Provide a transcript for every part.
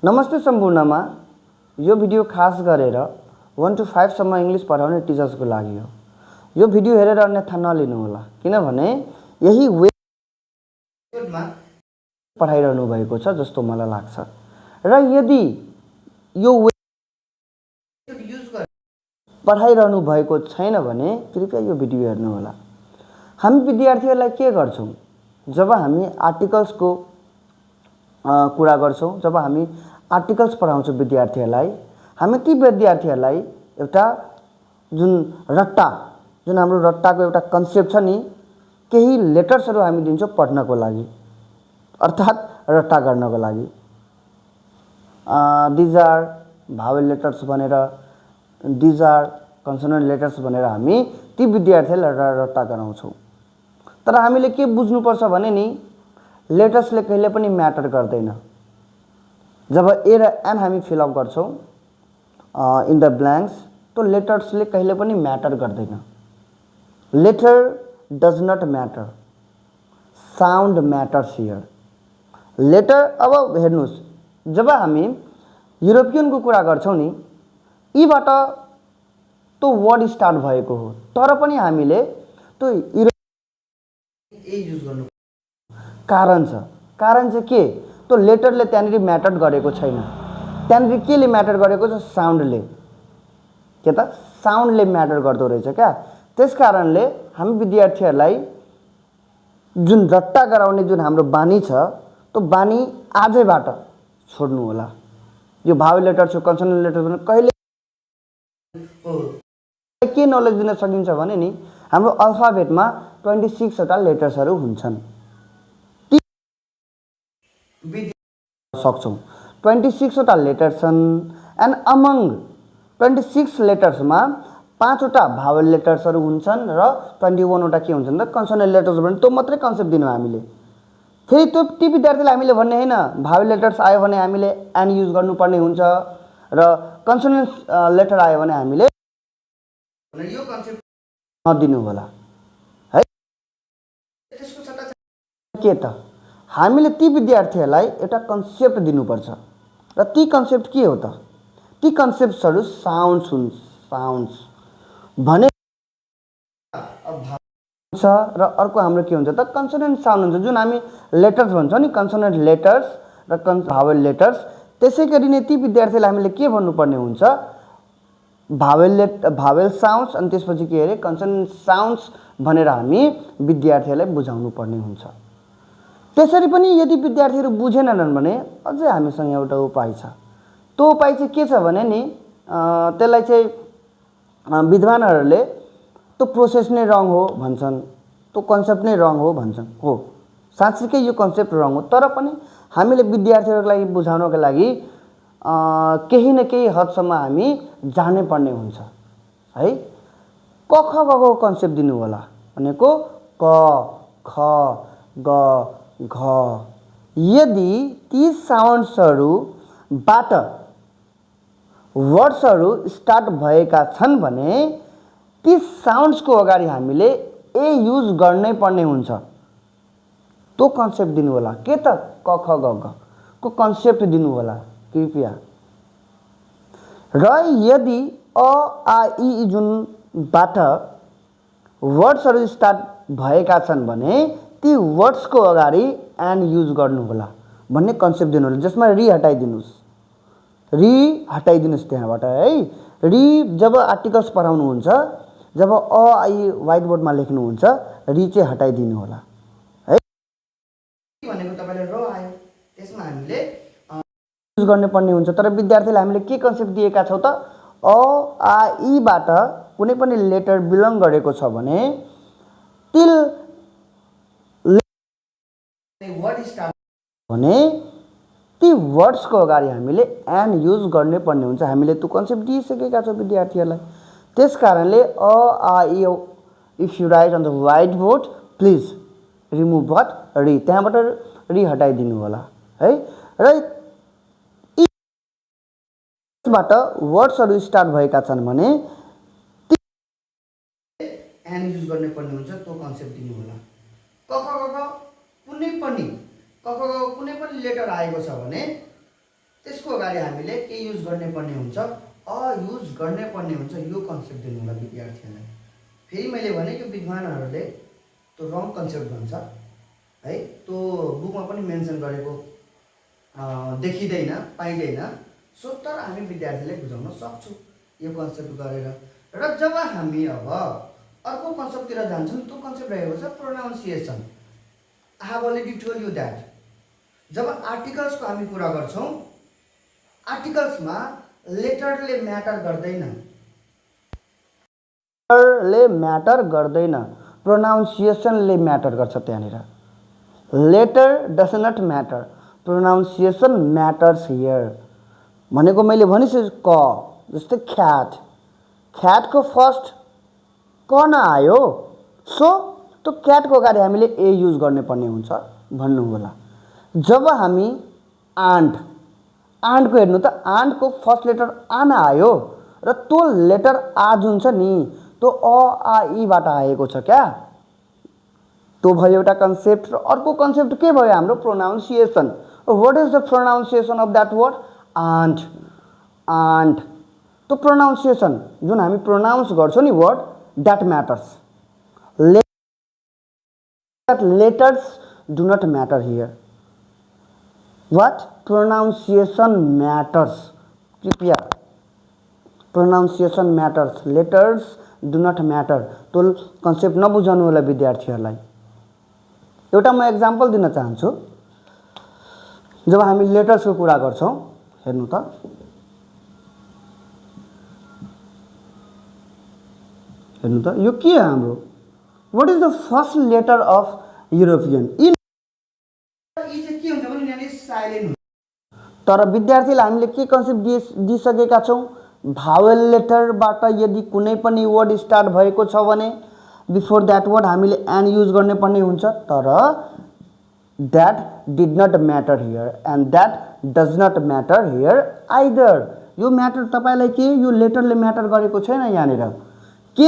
नमस्ते सम्पूर्णमा यो भिडियो खास गरेर 1 to 5 सम्म इंग्लिश पढाउने टिचर्सको लागि हो। यो भिडियो हेरेर अन्यथा नलिनु होला किनभने यही वेबमा पढाइरहनु भएको छ जस्तो मलाई लाग्छ र यदि यो वेब युज गरेर पढाइरहनु भएको छैन भने कृपया यो भिडियो हेर्नु होला। हामी विद्यार्थीहरूलाई के गर्छौं जब हामी आर्टिकल्सको कुरा गर्छौं, जब हामी आर्टिकल्स पढाउँछौं विद्यार्थीहरूलाई, हामी ती विद्यार्थीहरूलाई एउटा जुन हाम्रो रट्टाको एउटा कन्सेप्ट छ नि, केही लेटर्सहरू हामी दिन्छौं पढ्नको लागि अर्थात रट्टा गर्नको लागि। दिज आर भावेल लेटर्स भनेर, दिज आर कन्सोनेन्ट लेटर्स भनेर हामी ती विद्यार्थीहरूलाई रट्टा गराउँछौं। तर हामीले के बुझ्नुपर्छ भने नि, लेटर्सले कहिले पनि म्याटर गर्दैन। जब ए र एन हामी फिल अप गर्छौं इन द ब्लैंक्स, तो लेटर्सले कहिले पनि म्याटर गर्दैन। Letter does not matter, sound matters here. Letter अब हेर्नुस्, जब हामी युरोपियनको कुरा गर्छौं नि, यीबाट तो वर्ड स्टार्ट भएको हो, तर पनि हामीले तो ए युज गर्नु कारण छ। कारण चाहिँ के? तो लेटरले त्यहाँनिर म्याटर गरेको छैन। त्यहाँनिर केले म्याटर गरेको छ? साउन्डले। के त? साउन्डले म्याटर गर्दो रहेछ क्या। त्यसकारणले हामी विद्यार्थीहरूलाई जुन रट्टा गराउने जुन हाम्रो बानी छ, तो बानी आजैबाट छोड्नु होला। यो भावेल लेटर्स हो, कन्सोनेन्ट लेटर्स भने कहिले के नलेज दिन सकिन्छ भने नि, हाम्रो अल्फाबेटमा 26 वटा लेटर्सहरू हुन्छन्। सक्छौं 26 वटा लेटर्स छन् एन्ड अमंग 26 लेटर्समा 5 वटा भावेल लेटर्सहरू हुन्छन् र 21 वटा के हुन्छन् त कन्सोनेन्ट लेटर्स भने त्यो मात्रै कन्सेप्ट दिनु हामीले। फेरि त्यो ती विद्यार्थीलाई हामीले भन्ने हैन, भावेल लेटर्स आयो भने हामीले एन युज गर्नुपर्ने हुन्छ र कन्सोनेन्ट लेटर आयो भने हामीले यो कन्सेप्ट नदिनु होला है। त्यसको सट्टा के त हामीले ती विद्यार्थीहरूलाई एउटा कन्सेप्ट दिनुपर्छ र ती कन्सेप्ट के हो त? ती कन्सेप्ट्सहरू साउन्ड्स हुन्। साउन्ड्स भने छ र अर्को हाम्रो के हुन्छ त कन्सोनेन्ट साउन्ड हुन्छ, जुन हामी लेटर्स भन्छौं नि, कन्सोनेन्ट लेटर्स र भावेल लेटर्स। त्यसैगरी नै ती विद्यार्थीलाई हामीले के भन्नुपर्ने हुन्छ? भावेल साउन्ड्स अनि त्यसपछि के अरे कन्सोनेन्ट साउन्ड्स भनेर हामी विद्यार्थीहरूलाई बुझाउनु पर्ने हुन्छ। त्यसरी पनि यदि विद्यार्थीहरू बुझेनन् भने अझै हामीसँग एउटा उपाय छ। त्यो उपाय चाहिँ के छ भने नि, त्यसलाई चाहिँ विद्वानहरूले त्यो प्रोसेस नै रङ हो भन्छन्, त्यो कन्सेप्ट नै रङ हो भन्छन्। हो, साँच्चीकै यो कन्सेप्ट रङ हो, तर पनि हामीले विद्यार्थीहरूको लागि बुझाउनको लागि केही न केही हदसम्म हामी जान्नै पर्ने हुन्छ है। क ख ग को कन्सेप्ट दिनु होला भनेको क ख ग घ। यदि ती साउन्ड्सहरूबाट वर्ड्सहरू स्टार्ट भएका छन् भने ती साउन्ड्सको अगाडि हामीले ए युज गर्नै पर्ने हुन्छ। त्यो कन्सेप्ट दिनु होला। के त? क ख ग घ को कन्सेप्ट दिनु होला कृपया। र यदि अ आ इ जुनबाट वर्ड्सहरू स्टार्ट भएका छन् भने ती वर्ड्सको अगाडि एन युज गर्नु होला भन्ने कन्सेप्ट दिनु होला, जसमा री हटाइदिनुस्। री हटाइदिनुस् त्यहाँबाट है। री जब आर्टिकल्स पढाउनुहुन्छ, जब अ आ इ व्हाइट बोर्डमा लेख्नुहुन्छ, री चाहिँ हटाइदिनु होला है। भनेको तपाईले र आयो, त्यसमा हामीले युज गर्ने पर्ने हुन्छ। तर विद्यार्थीलाई हामीले के कन्सेप्ट दिएका छौं त? अ आ इ बाट कुनै पनि लेटर बिलोङ गरेको छ भने तिल वर्ड स्टार्ट भने ती वर्ड्सको अगाडि हामीले एन युज गर्ने पर्ने हुन्छ। हामीले त्यो कन्सेप्ट दिइसकेका छौं विद्यार्थीहरूलाई। त्यसकारणले अ आ इ, if you write on the white board, please remove what? री। त्यहाँबाट री हटाइदिनु होला है। र बाट वर्ड्सहरू स्टार्ट भएका छन् भने एन युज गर्ने पर्ने हुन्छ। त्यो कन्सेप्ट दिनु होला। क ख ग घ कुनै पनि लेटर आएको छ भने त्यसको अगाडि हामीले के युज गर्ने पर्ने हुन्छ, युज गर्ने पर्ने हुन्छ। यो कन्सेप्ट दिनु होला विद्यार्थीहरूलाई। फेरि मैले भने कि विद्वानहरूले त्यो रङ कन्सेप्ट भन्छ है, त्यो बुकमा पनि मेन्सन गरेको देखिँदैन, पाइँदैन। सो तर हामी विद्यार्थीले बुझाउन सक्छौँ यो कन्सेप्ट गरेर। र जब हामी अब अर्को कन्सेप्टतिर जान्छौँ, त्यो कन्सेप्ट रहेको छ pronunciation. I have already told you that जब आर्टिकल्सको हामी कुरा गर्छौँ, आर्टिकल्समा लेटरले म्याटर गर्दैन, लेटरले म्याटर गर्दैन, प्रोनाउन्सिएसनले म्याटर गर्छ। त्यहाँनिर letter does not matter, pronunciation matters here भनेको मैले भनिसकेँ। क जस्तै ख्याट, ख्याटको फर्स्ट क न आयो, सो त्यो क्याटको अगाडि हामीले ए युज गर्ने पर्ने हुन्छ भन्नु होला। जब हामी आन्ट, आन्टको हेर्नु त, आन्टको फर्स्ट लेटर आ न आयो र त्यो लेटर आ जुन छ नि त्यो अ आ ईबाट आएको छ क्या। त्यो भयो एउटा कन्सेप्ट। र अर्को कन्सेप्ट के भयो हाम्रो pronunciation. What is the pronunciation of that word aunt, aunt. त्यो प्रोनाउन्सिएसन जुन हामी प्रोनाउन्स गर्छौँ नि word, that matters. Letters do not matter here, what pronunciation matters, कृपया pronunciation matters, letters do not matter। त्यो कन्सेप्ट नबुझाउनु होला विद्यार्थीहरूलाई। एउटा म एक्जाम्पल दिन चाहन्छु। जब हामी लेटर्सको कुरा गर्छौँ, हेर्नु त, हेर्नु त यो के हाम्रो, what is the first letter of European. तर विद्यार्थीलाई हामीले के कन्सेप्ट दिइसकेका छौँ, भावेल लेटरबाट यदि कुनै पनि वर्ड स्टार्ट भएको छ भने बिफोर द्याट वर्ड हामीले एन युज गर्ने पर्ने हुन्छ। तर that did not matter here and that does not matter here either. यो म्याटर तपाईँलाई के, यो लेटरले म्याटर गरेको छैन। यहाँनिर के,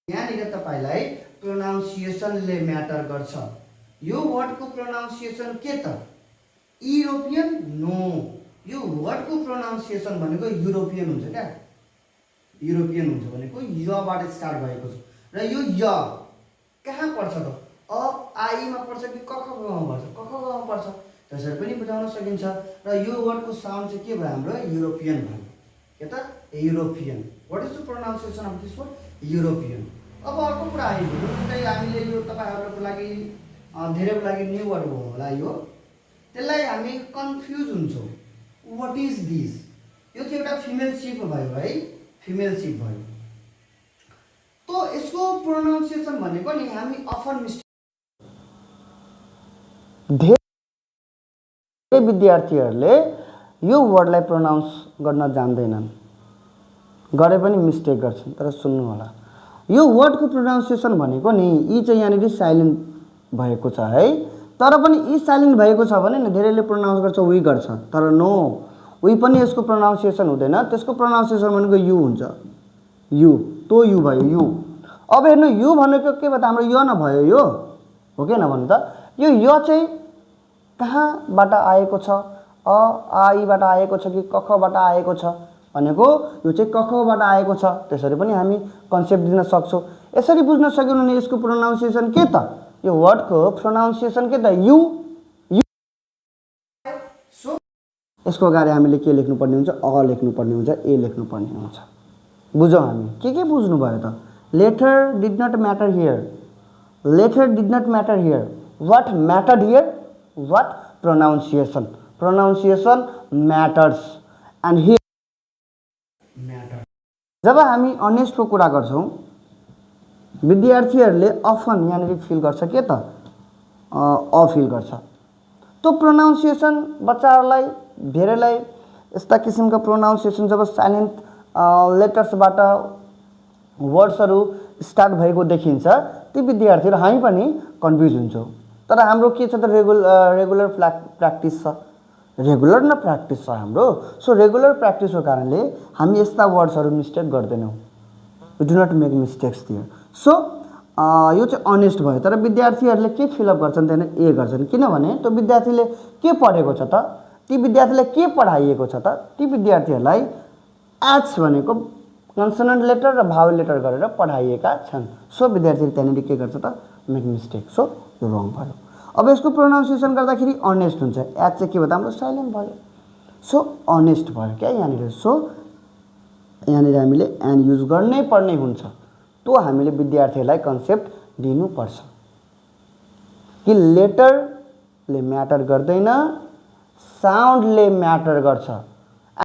यहाँनिर तपाईँलाई प्रोनाउन्सिएसनले म्याटर गर्छ। यो वर्डको प्रोनाउन्सिएसन के त युरोपियन, नो, यो वर्डको प्रोनाउन्सिएसन भनेको युरोपियन हुन्छ क्या। युरोपियन हुन्छ भनेको यबाट स्टार्ट भएको छ। र यो य कहाँ पर्छ त, अ आईमा पर्छ कि क ख ग मा पर्छ, क ख ग मा पर्छ, त्यसरी पनि बुझाउन सकिन्छ। र यो वर्डको साउन्ड चाहिँ के भयो हाम्रो, युरोपियन भयो। के त European. What is the pronunciation of this word, European. अब अर्को कुरा आइपुग्यो, जस्तै हामीले यो तपाईँहरूको लागि धेरैको लागि न्यू वर्ड हो होला, यो त्यसलाई हामी कन्फ्युज हुन्छौँ। व्हाट इज दिस, यो चाहिँ एउटा फिमेल सिप भयो है, फिमेल सिप भयो। तो यसको प्रोनाउन्सिएसन भनेको नि हामी अफन मिस्टेक, धेरै विद्यार्थीहरूले यो वर्डलाई प्रोनाउन्स गर्न जान्दैनन्, गरे पनि मिस्टेक गर्छन्। तर सुन्नु होला, यो वर्डको प्रोनाउन्सिएसन भनेको नि ई चाहिँ यहाँनिर साइलेन्ट भएको छ है। तर पनि ई साइलेन्ट भएको छ भने नि धेरैले प्रोनाउन्स गर्छ वी गर्छ। तर नो, वी पनि यसको प्रोनाउन्सिएसन हुँदैन। त्यसको प्रोनाउन्सिएसन भनेको यु हुन्छ। यु, तो यु भयो, यु। अब हेर्नु, यु भनेको के भयो त हाम्रो य न भयो, यो हो कि न भन्नु त। यो य चाहिँ कहाँबाट आएको छ, अ आ ईबाट आएको छ कि क खबाट आएको छ भनेको यो चाहिँ क खबाट आएको छ। त्यसरी पनि हामी कन्सेप्ट दिन सक्छौँ। यसरी बुझ्न सक्यौँ भने यसको प्रोनाउन्सिएसन के त, यो वर्डको प्रोनाउन्सिएसन के त यु, यु। सो यसको अगाडि हामीले के लेख्नुपर्ने हुन्छ, अ लेख्नुपर्ने हुन्छ, ए लेख्नुपर्ने हुन्छ। बुझौँ हामी के बुझ्नु भयो त। Letter did not matter here, letter did not matter here, what mattered here, what pronunciation, pronunciation matters and here matter. जब हामी अनेस्टको कुरा गर्छौँ, विद्यार्थीहरूले अफन यहाँनिर फिल गर्छ के त, फिल गर्छ। त्यो प्रोनाउन्सिएसन बच्चाहरूलाई धेरैलाई यस्ता किसिमका प्रोनाउन्सिएसन जब साइलेन्ट लेटर्सबाट वर्ड्सहरू स्टार्ट भएको देखिन्छ, ती विद्यार्थीहरू हामी पनि कन्फ्युज हुन्छौँ। तर हाम्रो के छ त, रेगुलर प्र्याक्टिस छ, रेगुलर न प्र्याक्टिस छ हाम्रो। सो रेगुलर प्र्याक्टिसको कारणले हामी यस्ता वर्ड्सहरू मिस्टेक गर्दैनौँ। We do not make mistakes there. So यो चाहिँ अनेस्ट भयो। तर विद्यार्थीहरूले के फिलअप गर्छन् त्यहाँदेखि ए गर्छन्, किनभने त्यो विद्यार्थीले के पढेको छ त, ती विद्यार्थीलाई के पढाइएको छ त, ती विद्यार्थीहरूलाई एच भनेको कन्सोनेन्ट लेटर र भावल लेटर गरेर पढाइएका छन्। सो विद्यार्थीले त्यहाँनिर के गर्छ त, मेक मिस्टेक। सो यो रङ भयो। अब यसको प्रोनाउन्सिएसन गर्दाखेरि अनेस्ट हुन्छ। एच चाहिँ के भयो त, हाम्रो साइलेन्ट भयो। सो अनेस्ट भयो क्या यहाँनिर। सो यहाँनिर हामीले एन युज गर्नै पर्ने हुन्छ। त्यो हामीले विद्यार्थीहरूलाई कन्सेप्ट दिनुपर्छ कि लेटरले म्याटर गर्दैन, साउन्डले म्याटर गर्छ।